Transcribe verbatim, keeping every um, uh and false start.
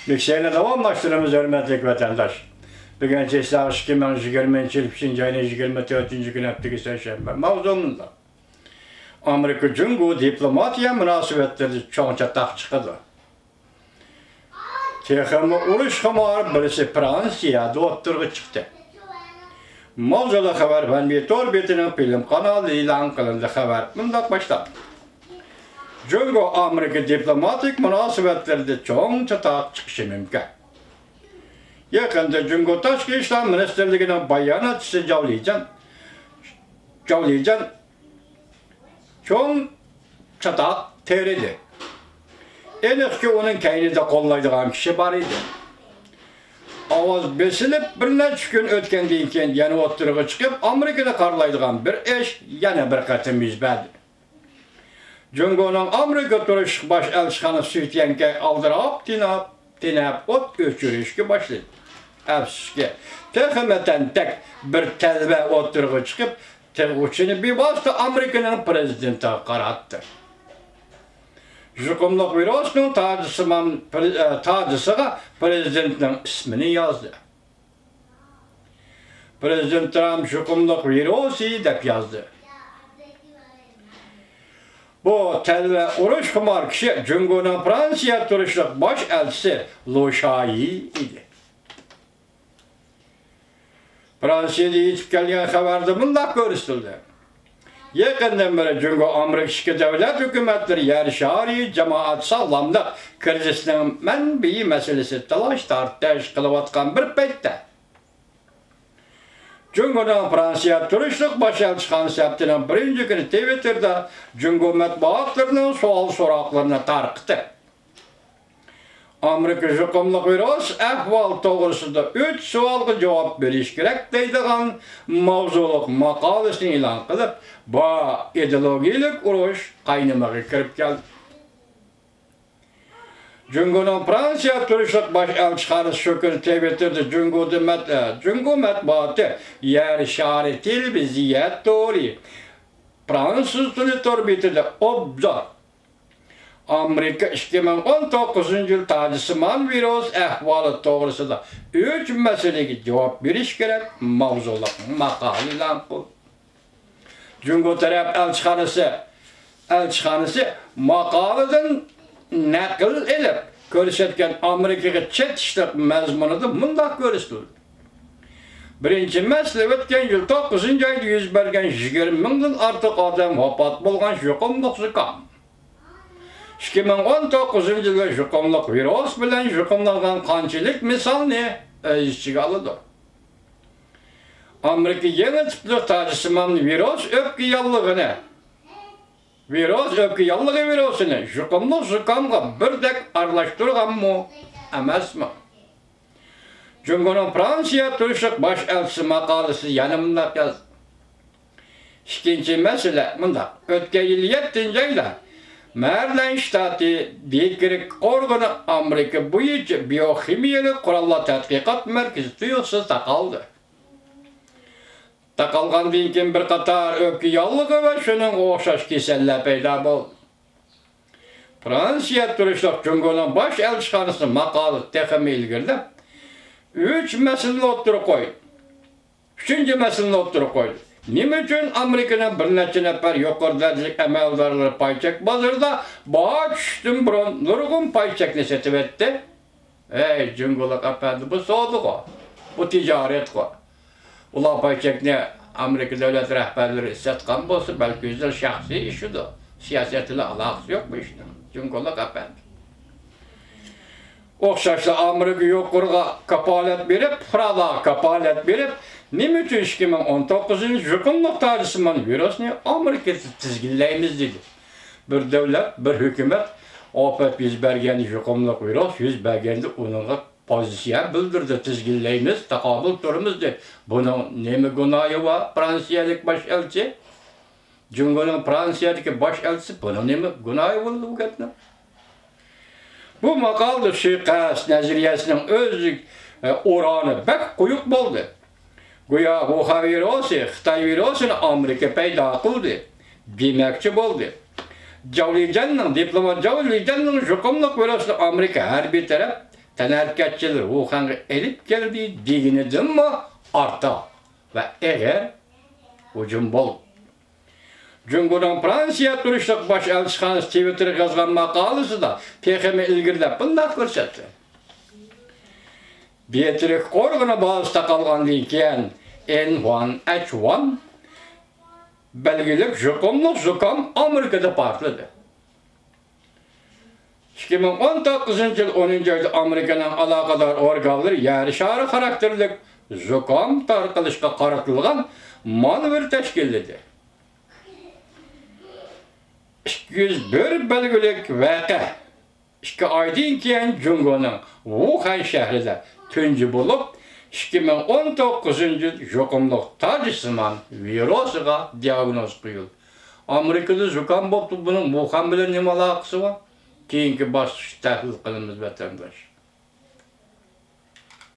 كېسەكنى داۋاملاشتۇرىمىز، ھۆرمەتلىك ۋەتەنداش. بۈگۈن چېسلاق ئىككى مىڭ يىگىرمىنچى يىل ئۈچىنچى ئاينىڭ يىگىرمە تۆتىنچى كۈنى، ھەپتىكى سەيشەنبە. ماۋزۇ مۇنداق. ئامېرىكا جۇڭگو دىپلوماتىيە مۇناسىۋەتلىرىدە چوڭ چاتاق چىقىدۇ. تېخىمۇ ئۇرۇشخۇمار بىرسى فرانسىيەدە ئوتتۇرىغا چىقتى. ماۋزۇلۇق خەۋەر ۋەنبى تور بېتىنىڭ فىلىم قانالىدا ئېلان قىلىندى. خەۋەر مۇنداق باشلاندى. جۇڭگو ئامېرىكا دىپلوماتىك مۇناسىۋەتلىرىدە چوڭ چاتاق چىقىشى مۇمكىن. يېقىندا جۇڭگو تاشقى ئىشلار مىنىستىرلىكىنىڭ باياناتچىسى جاۋ لىجيەن، جاۋ لىجيەن چوڭ چاتاق تېرىدى. ئېنىقكى، ئۇنىڭ كەينىدە قوللايدىغان كىشى بار ئىدى. ئاۋاز بېسىلىپ، بىر نەچچە كۈن ئۆتكەندىن كېيىن يەنە ئوتتۇرىغا چىقىپ، ئامېرىكىنى قارىلايدىغان بىر ئىش يەنە بىر قېتىم يۈز بەردى. جۇڭگونىڭ ئامېرىكا تۇرۇشلۇق باش ئەلچىخانىسى سۈي تيەنكەي ئالدىراپ، تېنەپ، تېنەپ ئوت ئۆچۈرۈشكە باشلىدى. ئەپسۇسكى، تېخىمۇ تەنتەك بىر تەلۋە ئوتتۇرىغا چىقىپ، تىغ ئۇچىنى بىۋاسىتە ئامېرىكىنىڭ پىرېزىدېنتىغا قاراتتى. يۇقۇملۇق ۋىرۇسنىڭ تاجىسىمان پىر-، ئە، تاجىسىغا پىرېزىدېنتنىڭ ئىسمىنى يازدى. پىرېزىدېنت ترامپ يۇقۇملۇق ۋىرۇسى دەپ يازدى. بۇ تەلۋە ئۇرۇشخۇمار كىشى جۇڭگونىڭ فرانسىيە تۇرۇشلۇق باش ئەلچىسى لۇ شايى ئىدى. فرانسىيەدە يېتىپ كەلگەن خەۋەردە مۇنداق كۆرسىتىلدى. يېقىندىن بېرى جۇڭگو ئامېرىكا ئىككى دۆلەت ھۆكۈمەتلىرى يەر شارى جامائەت ساغلاملىق كىرىزىسىنىڭ مەنبىيى مەسىلىسىدە تالاش-تارتىش قىلىۋاتقان بىر پەيتتە، جۇڭگونىڭ فرانسىيە تۇرۇشلۇق باش ئەلچىخانىسى ھەپتىنىڭ بىرىنچى كۈنى تىۋىتتېردا جۇڭگو مەتبۇئاتلىرىنىڭ سوئال-سوراقلىرىنى تارقىتىپ، ئامېرىكا يۇقۇملۇق ۋىرۇس ئەھۋالى توغرىسىدا ئۈچ سوئالغا جاۋاب بېرىش كېرەك دەيدىغان ماۋزۇلۇق ماقالىسىنى ئېلان قىلىپ، بۇ ئىدېئولوگىيەلىك ئۇرۇش قاينىمىغا كىرىپ كەلدى. جۇڭگونىڭ فرانسىيە تۇرۇشلۇق باش ئەلچىخانىسى شۇ كۈنى تىۋىتتېردا جۇڭگودا مەت-، ئە، جۇڭگو مەتبۇئاتى يەر شارى تېلېۋىزىيە تورى، فرانسۇز تىلى تور بېتىدە ئوبزور، ئامېرىكا ئىككى مىڭ ئون توققۇزىنچى يىل تاجىسىمان ۋىرۇس ئەھۋالى توغرىسىدا ئۈچ مەسىلىگە جاۋاب بېرىش كېرەك ماۋزۇلۇق ماقالە ئېلان قىلدى. جۇڭگو تەرەپ ئەلچىخانىسى، ئەلچىخانىسى ماقالىدىن نەقىل ئېلىپ كۆرسەتكەن ئامېرىكىغا چېتىشلىق مەزمۇنىدا مۇنداق كۆرسىتىلدى. بىرىنچى مەسىلە، ئۆتكەن يىل توققۇزىنچى ئايدا يۈز بەرگەن يىگىرمە مىڭدىن ئارتۇق ئادەم ۋاپات بولغان يۇقۇملۇق زۇكام. ئىككى مىڭ ئون توققۇزىنچى يىلدا يۇقۇملۇق ۋىرۇس بىلەن يۇقۇملانغان قانچىلىك مىسالنى ئۆز ئىچىگە ئالىدۇ. ئامېرىكا يېڭى تىپلىق تاجىسىمان ۋىرۇس ئۆپكە ياللۇغىنى، ۋىرۇس ئۆپكە ياللۇغى ۋىرۇسىنى يۇقۇملۇق زۇكامغا بىردەك ئارىلاشتۇرغانمۇ ئەمەسمۇ؟ جۇڭگونىڭ فرانسىيە تۇرۇشلۇق باش ئەلچىسى ماقالىسىدە يەنە مۇنداق يازدى. ئىككىنچى مەسىلە مۇنداق. ئۆتكەن يىل يەتتىنچى ئايدا مەرلەن شتاتى دىكرىك ئورگىنى ئامېرىكا بويىچە بىيوخىمىيەلىك قوراللار تەتقىقات مەركىزى تۇيۇقسىز تاقالدى. تاقالغاندىن كېيىن بىر قاتار ئۆپكە ياللۇغى ۋە شۇنىڭغا ئوخشاش كېسەللەر پەيدا بولدى. فرانسىيە تۇرۇشلۇق جۇڭگونىڭ باش ئەلچىخانىسى ماقالىدە تېخىمۇ ئىلگىرىلەپ، ئۈچ مەسىلىنى ئوتتۇرىغا قويدى. ئۈچىنچى مەسىلىنى ئوتتۇرىغا قويدى. نېمە ئۈچۈن ئامېرىكىنىڭ بىر نەچچە نەپەر يۇقىرى دەرىجىلىك ئەمەلدارلىرى پاي چەك بازىرىدا باھا چۈشۈشتىن بۇرۇن نۇرغۇن پاي چەكنى سېتىۋەتتى؟ ھەي، جۇڭگولۇق ئەپەندى، بۇ سودىغۇ، بۇ تىجارەتقۇ. ئۇلار پاي چەكنى ئامېرىكا دۆلەت رەھبەرلىرى ساتقان بولسا، بەلكى ئۆزلىرى شەخسىي ئىشىدۇ، سىياسەت بىلەن ئالاقىسى يوق بۇ ئىشنىڭ، جۇڭگولۇق ئەپەندى. ئوخشاشلا ئامېرىكا يۇقىرىغا كاپالەت بېرىپ، پۇقرالارغا كاپالەت بېرىپ، نېمە ئۈچۈن ئىككى مىڭ ئون توققۇزىنچى يۇقۇملۇق تاجىسىمان ۋىرۇسنى ئامېرىكىدا تىزگىنلەيمىز دېدى. بىر دۆلەت، بىر ھۆكۈمەت ئاپەت يۈز بەرگەندە، يۇقۇملۇق ۋىرۇس يۈز بەرگەندە ئۇنىڭغا پوزىتسىيە بىلدۈردى، تىزگىنلەيمىز، تاقابىل تۇرىمىز دېدى. بۇنىڭ نېمە گۇناھى بار؟ فرانسىيەلىك باش ئەلچى، جۇڭگونىڭ فرانسىيەدىكى باش ئەلچىسى، بۇنىڭ نېمە گۇناھى بولدى بۇ گەپنىڭ؟ بۇ ماقالىدا سۇيىقەست نەزەرىيەسىنىڭ ئۆزلۈك، ئە، ئورانى بەك قويۇق بولدى. گويا ۋۇخەن ۋىرۇسى خىتاي ۋىرۇسىنى ئامېرىكا پەيدا قىلدى دېمەكچى بولدى. جاۋ لىجيەننىڭ، دىپلومات جاۋ لىجيەننىڭ يۇقۇملۇق ۋىرۇسنى ئامېرىكا ھەربىي تەرەپ تەنھەرىكەتچىلىرى ۋۇخەنگە ئېلىپ كەلدى دېگىنىدىنمۇ ئارتۇق ۋە ئېغىر ھۇجۇم بولدى. جۇڭگونىڭ فرانسىيە تۇرۇشلۇق باش ئەلچىخانىسى تىۋىتتېرغا يازغان ماقالىسىدا تېخىمۇ ئىلگىرىلەپ بۇنداق كۆرسەتتى: بىياترىك قورغىنى بازىسىدا قالغاندىن كېيىن، ئېن ۋان ئەچ ۋان بەلگىلىك يۇقۇملۇق زۇكام ئامېرىكىدا پارتلىدى. ئىككى مىڭ ئون توققۇزىنچى يىل ئونىنچى ئايدا ئامېرىكىنىڭ ئالاقىدار ئورگانلىرى يەر شارى خاراكتېرلىك زۇكام تارقىلىشقا قارىتىلغان مانېۋىر تەشكىللىدى. ئىككى يۈز بىر بەلگىلىك ۋەقە ئىككى ئايدىن كېيىن جۇڭگونىڭ ۋۇخەن شەھىرىدە تۇنجى بولۇپ، ئىككى مىڭ ئون توققۇزىنچى يىل يۇقۇملۇق تاجسىمان ۋىرۇسىغا دىئاگنوز قويۇلدى. ئامېرىكىدا زۇكام بوپتۇ، بۇنىڭ ۋۇخەن بىلەن نېمە ئالاقىسى بار؟ كېيىنكى باسقۇچتا تەھلىل قىلىمىز، ۋەتەنداش.